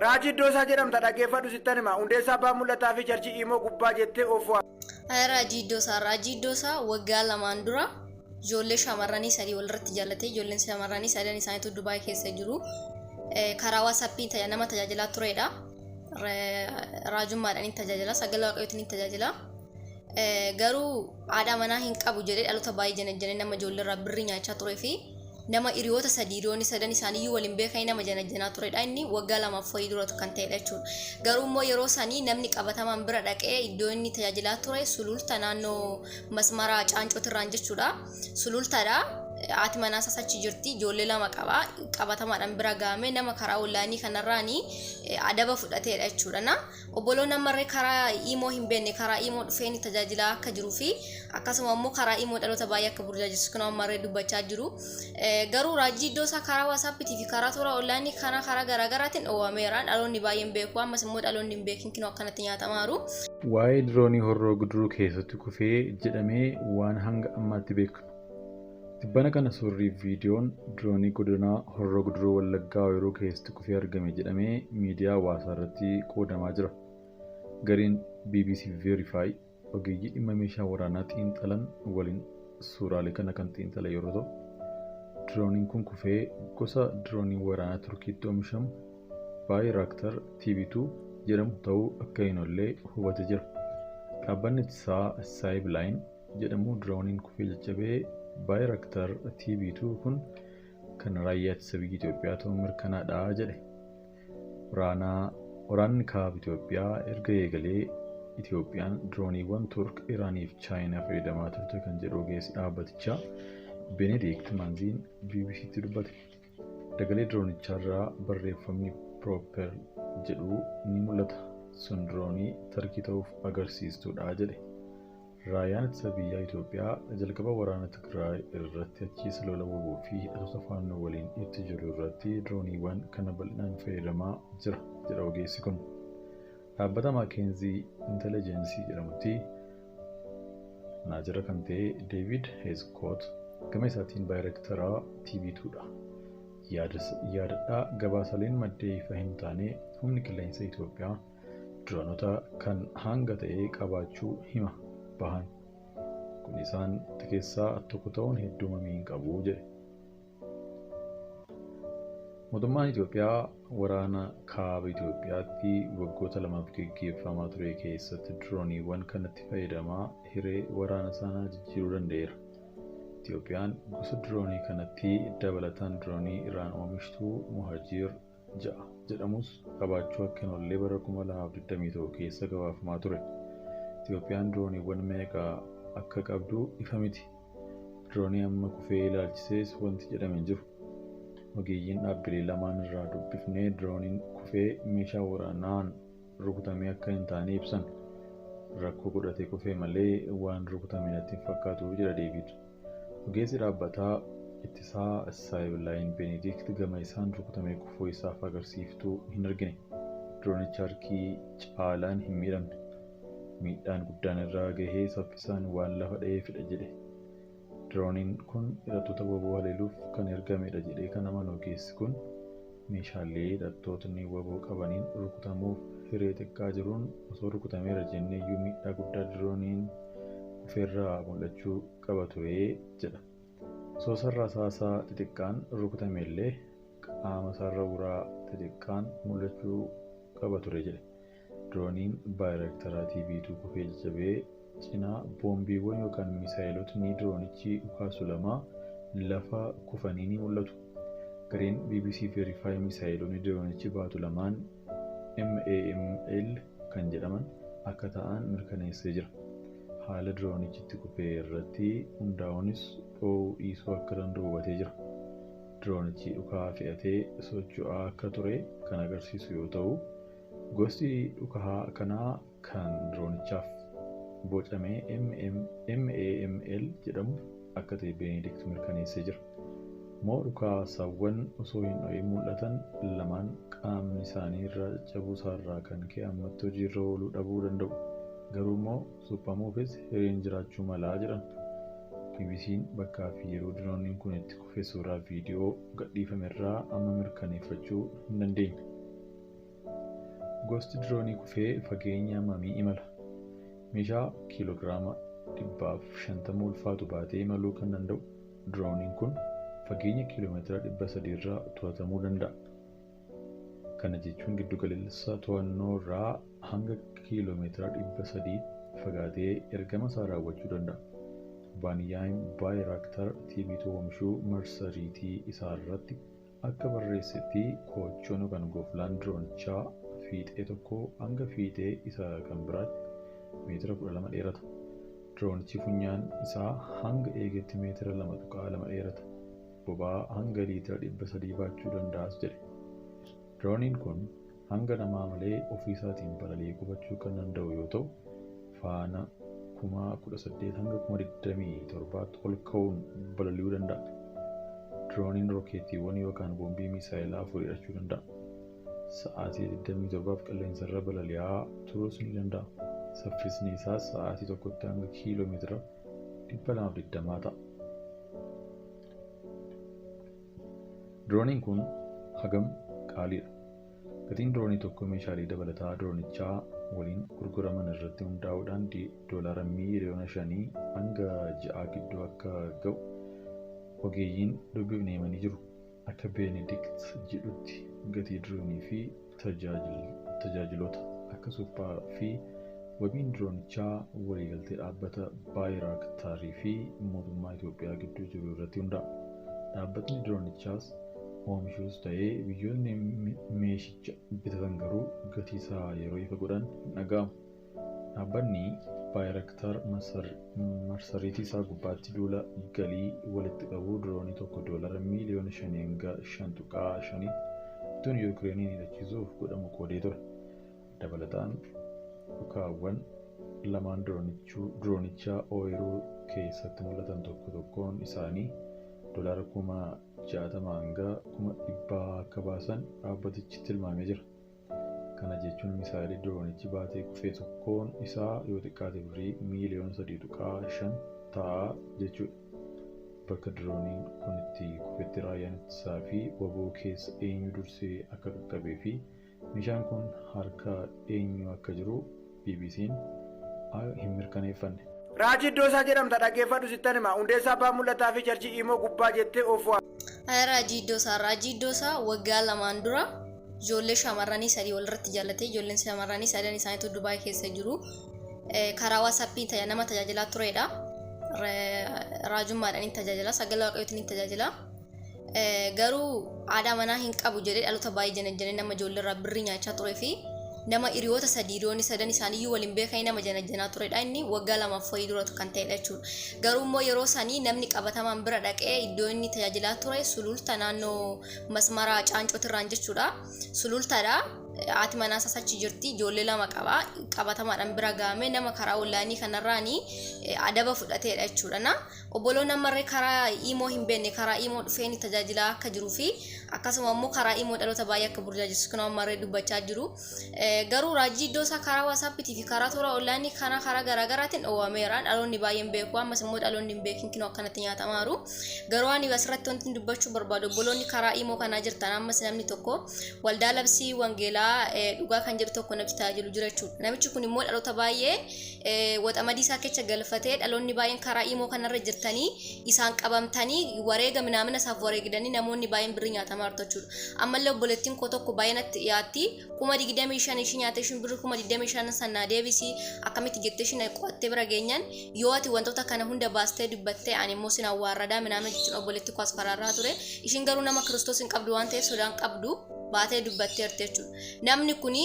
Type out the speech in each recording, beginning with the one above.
Raajii iddoo isaa jedhamta dhaggeeffadhu sittan hima. Hundeessaa Abbaa Mul'ataa fi Charchii Imoo gubbaa jettee of waamta. Raajii Iddoosaa Raajii Iddoosaa waggaa lamaan dura ijoollee shamarranii sadii walirratti jaallatee ijoolleen shamarranii sadan isaaniitu Dubaay keessa jiru. Karaa WhatsAppiin nama tajaajilaa turedha. Raajummaadhaan hin tajaajila, sagalee waaqayyootiin hin tajaajila. Garuu haadha manaa hin qabu jedhee dhaloota baay'ee janajjanee nama ijoollee irraa birrii nyaachaa turee fi nama hiriyoota sadii hiriyoonni sadan isaaniiyyuu waliin beekanii nama janajjanaa turedha. Inni waggaa lamaaf wayii dura kan ta'edha jechuudha. Garuu immoo yeroo sanii namni qabatamaan bira dhaqee iddoo inni tajaajilaa ture Sululta naannoo Masmaraa Caancootirraan jechuudha. Sulultaadha. Haati manaa isaas achi jirti. Ijoollee lama qaba. Qabatamaadhaan bira gahamee nama karaa onlaayinii kanarraanii adaba fudhateedha jechuudha. Na obboloonni ammarree karaa iimoo hin beekne karaa iimoo dhufee inni tajaajilaa akka jiruu fi akkasuma immoo karaa iimoo dhaloota baay'ee akka burjaajessu kun ammarree dubbachaa jiru. Garuu raajii iddoo isaa karaa waasaappiitii fi karaa toora onlaayinii kana karaa garaagaraatiin dhoowwameera. Dhaloonni baay'een beeku ammas immoo dhaloonni hin beekin kinoo akkanatti nyaatamaaru. Waa'ee diroonii Horroo Guduruu keessatti kufee jedhamee waan hanga ammaatti beeknu. Tibbana kana suurrii fi viidiyoon diroonii godina Horroo Guduruu Wallaggaa ooyiruu keessatti kufee argame jedhamee miidiyaa hawaasaa irratti qoodamaa jira. Gareen bbc Verify ogeeyyii dhimma meeshaa waraanaa xiinxalan waliin suuraalee kana kan xiinxale yeroo ta'u, dirooniin kun kufee gosa diroonii waraanaa Turkiitti oomishamu Bayraktar TB2 jedhamu ta'uu akka hin oolle hubatee jira. Dhaabbanni ittisaa Saayiblaayinn jedhamu dirooniin kufee caccabee Bayraktar TB2 kun kan raayyaa ittisa biyya Itoophiyaa ta'uun mirkanaadha jedhe. Waraanni kaaba Itoophiyaa erga eegalee Itoophiyaan dirooniiwwan Turk, Iraanii fi Chaayinaa fayyadamaa turte kan jedhu ogeessi dhaabbatichaa Benedikt Manziin BBCtti dubbate. Dagalee diroonichaarraa barreeffamni Proper jedhu ni mul'ata. Sun diroonii Tarkii ta'uuf agarsiistuudha jedhe. Raayyaan ittisa biyyaa Itoophiyaa jalqaba waraana Tigraay irratti achiis lola WBO fi hidhattoota Faannoo waliin itti jiru irratti dirooniiwwan kana bal'inaan fayyadamaa jira jedha ogeessi kun. Dhaabbata Maakeenzii Intelligence jedhamutti manaajara kan ta'e Deevid Heezkoot gama isaatiin Baayrektara TV2 dha. Yaadadhaa gabaasaaleen maddee ifa hin taane humni qilleensa Itoophiyaa diroonota kan hanga ta'e qabaachuu hima bahan. Kun isaan keessaa tokko ta'uun hedduu mamii hin qabu jedhe. Mootummaan Itoophiyaa waraana kaaba Itoophiyaatti waggoota lamaaf geggeeffamaa ture keessatti dirooniiwwan kanatti fayyadamaa hiree waraana sanaa jijjiiruu danda'eera. Itoophiyaan gosa diroonii kanatti dabalataan diroonii Iraan oomishtuu Mohajiir 6 jedhamus qabaachuu akka hin oolle bara 2021 keessa gabaafamaa ture. Itoophiyaan dirooniiwwan meeqa akka qabdu ifa miti. Diroonii amma kufee ilaalchisees wanti jedhame hin jiru. Ogeeyyiin dhaabbilee lamaan irraa dubbifnee dirooniin kufee meeshaa waraanaan rukutamee akka hin taane ibsan. Rakkoo godhatee kufee malee waan rukutame natti hin fakkaatu jedha Deevid. Ogeessi dhaabbataa ittisaa Saayiblaayinn Benedikt gama isaan rukutamee kufuu isaaf agarsiiftuu hin argine. Diroonicha harki caalaan hin miidhamne. Miidhaan guddaan irra gahee saffisaan waan lafa dha'eefidha jedhe. Dirooniin kun hidhattoota WBO haleeluuf kan ergamedha jedhee kan amanu ogeessi kun meeshaalee hidhattootni WBO qabaniin rukutamuuf hiree xiqqaa jiruun osoo rukutameera jenneeyyuu miidhaa guddaa dirooniin kufeerraa mul'achuu qaba ture jedha. Osoo sarara saasaa xixiqqaan rukutamellee qaama sarara uraa xixiqqaan mul'achuu qaba ture jedhe. Dirooniin Baayiraktara TB2 kufee caccabee cinaa boombiiwwan yookaan misaayilotni diroonichi dhukaasu lama lafa kufanii ni mul'atu. Gareen bbc Verify misaayilonni diroonichi baatu lamaan MAML kan jedhaman akka ta'an mirkaneessee jira. Haala diroonichi itti kufee irratti hundaa'uunis dho'uu dhiisuu akka danda'u hubatee jira. Diroonichi dhukaa fe'atee socho'aa akka ture kan agarsiisu yoo ta'u, gosti dhukaa kanaa kan diroonichaaf bocame MAML jedhamu akka ta'e Benedikt mirkaneessee jira. Moo dhukaasaawwan osoo hin dho'in mul'atan lamaan qaamni isaanii irraa caccabuu isaarraa kan ka'e ammatti hojiirra ooluu dhabuu danda'u. Garuu immoo suphamuufis hireen jiraachuu malaa jedhan. BBC'n bakkaa fi yeroo dirooniin kun itti kufe suuraa viidiyoo gadhiifamerraa amma mirkaneeffachuu hin dandeenye. Gosti diroonii kufee fageenya hammamii imala? Meeshaa kiiloogiraama 150 ulfaatu baatee imaluu kan danda'u dirooniin kun fageenya kiiloomeetira 300 irraa to'atamuu danda'a. Kana jechuun giddugaleessa to'annoo irraa hanga kiiloomeetira 300 fagaatee ergama isaa raawwachuu danda'a. Kubbaaniyyaan Baayiraaktar TB2 oomishuu marsariitii isaa irratti akka barreessetti koochoon yookaan goflaan diroonichaa fiixee tokkoo hanga fiixee isa kan biraatti meetira 12 dheerata. Diroonichi funyaan isaa hanga eegeetti meetira 2.2 dheerata. Boba'aa hanga liitira 300 baachuu danda'as jedhe. Dirooniin kun hanga namaa malee ofii isaatiin balali'ee qubachuu kan danda'u yoo ta'u, faana 18,000 hanga 27,000 ol ka'uun balali'uu danda'a. Dirooniin rookeetiiwwan yookaan boombii miisaayilaa afur hidhachuu danda'a. Sa'aatii 27f qilleensarra balali'aa turuus ni danda'a. Saffisni isaas sa'aatii tokkotti hanga kiiloomeetira 220 ta'a. Dirooniin kun hagam qaaliidha? Gatiin diroonii tokko meeshaalee dabalataa diroonichaa waliin gurguraman irratti hundaa'uudhaan doolaara miiliyoona 5 hanga 6 gidduu akka ga'u ogeeyyiin dubbifne himanii jiru. Akka Beenedikt jedhutti gatii diroonii fi tajaajiloota akka suphaa fi wabiin diroonichaa waliigaltee dhaabbata Baayiraaktaarii fi mootummaa Itoophiyaa gidduu jiru irratti hundaa'a. Dhaabbatni diroonichaas oomishuus ta'ee biyyoonni meeshicha bitatan garuu gatii isaa yeroo ifa godhan hin dhaga'amu. Dhaabbanni Baayiraaktaar marsariitii isaa gubbaatti duula galii walitti qabuu diroonii tokko doolara miiliyoona 5 hanga 5.5 bituun Yukireeniin hidhachiisuuf godhamu qoodee ture. Dabalataan dhukaawwan lamaan diroonichaa ooyiruu keessatti mul'atan tokko tokkoon isaanii doolaara 60,000 hanga 100,000 akka baasan dhaabbatichi tilmaamee jira. Kana jechuun misaayilii diroonichi baatee kufee tokkoon isaa yoo xiqqaate birrii miiliyoona 3.5 ta'a jechuudha. Bakka dirooniin kun itti kufetti raayyaan ittisaa fi waboo keessa eenyu dursee akka qaqqabee fi meeshaan kun harka eenyu akka jiru BBC'n hin mirkaneeffanne. Raajii iddoo isaa jedhamta dhaggeeffadhu sittan hima. Hundeessaa Abbaa Mul'ataa fi Charchii Imoo gubbaa jettee of waamti. Raajii iddoo isaa Raajii iddoo isaa waggaa lamaan dura ijoollee shamarranii sadii walirratti jaallatee ijoolleen shamarranii sadan isaaniitu Dubaay keessa jiru. Karaa WhatsAppiin nama tajaajilaa turedha. Raajummaadhaan hin tajaajila sagalee waaqayyootiin hin tajaajila. Garuu haadha manaa hin qabu jedhee dhaloota baay'ee janajjanee nama ijoollee irraa birrii nyaachaa turee fi nama hiriyoota sadii hiriyoonni sadan isaaniiyyuu waliin beekanii nama janajjanaa turedha. Inni waggaa lamaaf wayii dura kan ta'edha jechuudha. Garuu immoo yeroo sanii namni qabatamaan bira dhaqee iddoo inni tajaajilaa ture sululta naannoo masmaraa caancootirraan jechuudha. Sulultaadha. Haati manaa isaas achi jirti. Ijoollee lama qaba. Qabatamaadhaan bira gahamee nama karaa onlaayinii kanarraanii adaba fudhateedha jechuudha. Na obboloonni ammarree karaa imoo hin beekne karaa imoo dhufee inni tajaajilaa akka jiruu fi akkasuma immoo karaa imoo dhaloota baay'ee akka burjaajessu kun ammarree dubbachaa jiru. Garuu raajii iddoo isaa karaa waasaappiitii fi karaa toora onlaayinii kana karaa garaagaraatiin dhoowwameera. Dhaloonni baay'een beeku ammas immoo dhaloonni hin beekin kinoo akkanatti nyaatamaaru. Garuu ani asirratti wanti dubbachuu barbaadu obboloonni karaa imoo kanaa jirtan ammas namni tokko waldaa labsii wangeelaa dhugaa kan jedhu tokko namichi tajaajilu jira jechuudha. Namichi kun immoo dhaloota baay'ee waxamadii isaa keessa galfatee dhaloonni baay'een karaa imoo kanarra jirtanii isaan qabamtanii wareega minaamina isaaf wareegdanii namoonni baay'een birrii nyaatamaa jirtu jechuudha. Ammallee obboleettiin koo tokko baay'ee natti dhiyaatti 25,000 ishii nyaate ishiin birrii 25,000 sanaa deebisii akkamitti jettee ishiin qo'attee bira geenyaan yoo ati wantoota kana hunda baastee dubbattee ani immoo sin awwaarradaa minaamina jechuun obboleettii koo as faraarraa ture. Ishiin garuu nama Kiristoos hin qabdu waan ta'eef sodaan qabdu baatee dubbatteerti jechuudha. Namni kuni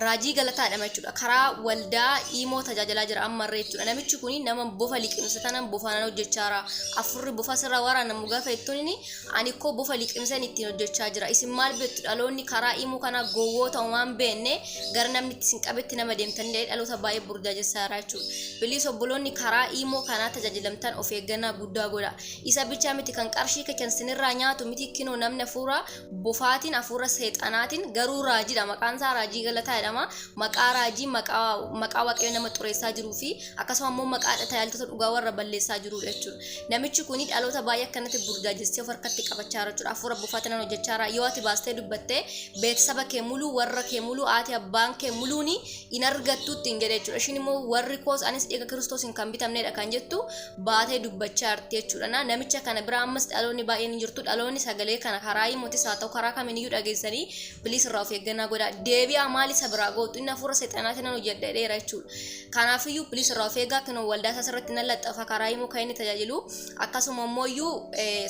raajii galataadha jechuudha. Karaa waldaa imoo tajaajilaa jira ammarree jechuudha. Namichi kuni nama bofa liqimsa tanan bofaanaan hojjechaa jira. Afurri bofa sirra waraanamu gaafa jettuun ani koo bofa liqimsan ittiin hojjechaa jira. Isin maal beektu dhaloonni karaa imoo kanaa gowwoota homaa hin beekne gara namni itti isin qabetti nama deemtanillee dhaloota baay'ee burjaajessaa jira jechuudha. Biliis obboloonni karaa imoo kanaa tajaajilamtan of eeggannaa guddaa godha. Isa bichaa miti kan qarshii kechan sinirraa nyaatu miti kinoo namni hafuura bofaatiin hafuura seexanaatiin garuu raajiidha maqaan isaa raajii galataa jedhama. jedhama. Maqaa raajii, maqaa Waaqayyo nama xureessaa jiruu fi akkasuma immoo maqaa tajaajiltoota dhugaa warra balleessaa jirudha jechuudha. Namichi kun dhaloota baay'ee akkanatti burjaajessee of harkatti qabachaa jira jechuudha. Hafuura buufaatti nan hojjechaa jira. Yoo ati baastee dubbattee beeksisa kee muluu, warra kee muluu, haati abbaan kee muluuni hin argattu ittiin jedhe jechuudha. Ishiin immoo warri koos anis dhiiga Kiristoosiin kan bitamnedha kan jettu baatee dubbachaa jirti jechuudha. Namicha kana bira ammas dhaloonni baay'een hin jirtu. Dhaloonni sagalee kana karaa himotis haa ta'u karaa kamiiniyyuu dhageessanii please irraa of eeggannaa godhaa. Deebi'aa, maal isa biraa gootu? Inni hafuura seexanaatiin nan hojjedha dheera jechuudha. Kanaafiyyuu please irraa of eegaa. Kinoo waldaa isaa irratti nan laxxafa karaa himoo kan inni tajaajilu. Akkasuma immoo iyyuu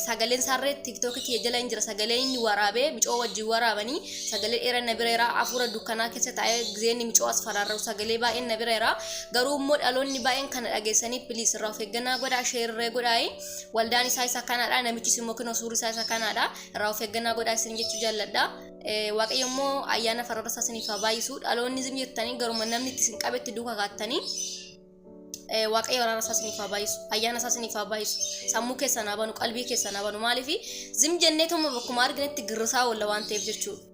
sagaleen isaarree TikTokii kiyya jala hin jira. Sagaleen inni waraabee micoo wajjin waraabanii sagalee dheeraa na bira jira. Hafuura dukkanaa keessa taa'ee gizeen micoo as faraarra'u sagalee baay'een na bira jira. Garuu immoo dhaloonni baay'een kana dhageessanii please irraa of eeggannaa godhaa, share godhaa. Waldaan isaa isa kanaadha. Namichis immoo kinoo suurri isaa isa kanaadha. Irraa of eeggannaa godhaa isin jechuu jaalladha. Waaqayyo immoo ayyaana farara isaa isiniif haa baay'isu. Dhaloonni zim jettanii garuma namni itti isin qabetti duukaa kaattanii, Waaqayyo araara isaa isiniif haa baay'isu. Ayyaana isaa isiniif haa baay'isu. Sammuu keessan haa banu, qalbii keessan haa banu. Maaliif zim jenneetuma bakkuma arginetti girrisaa oolla waan ta'eef jechuudha.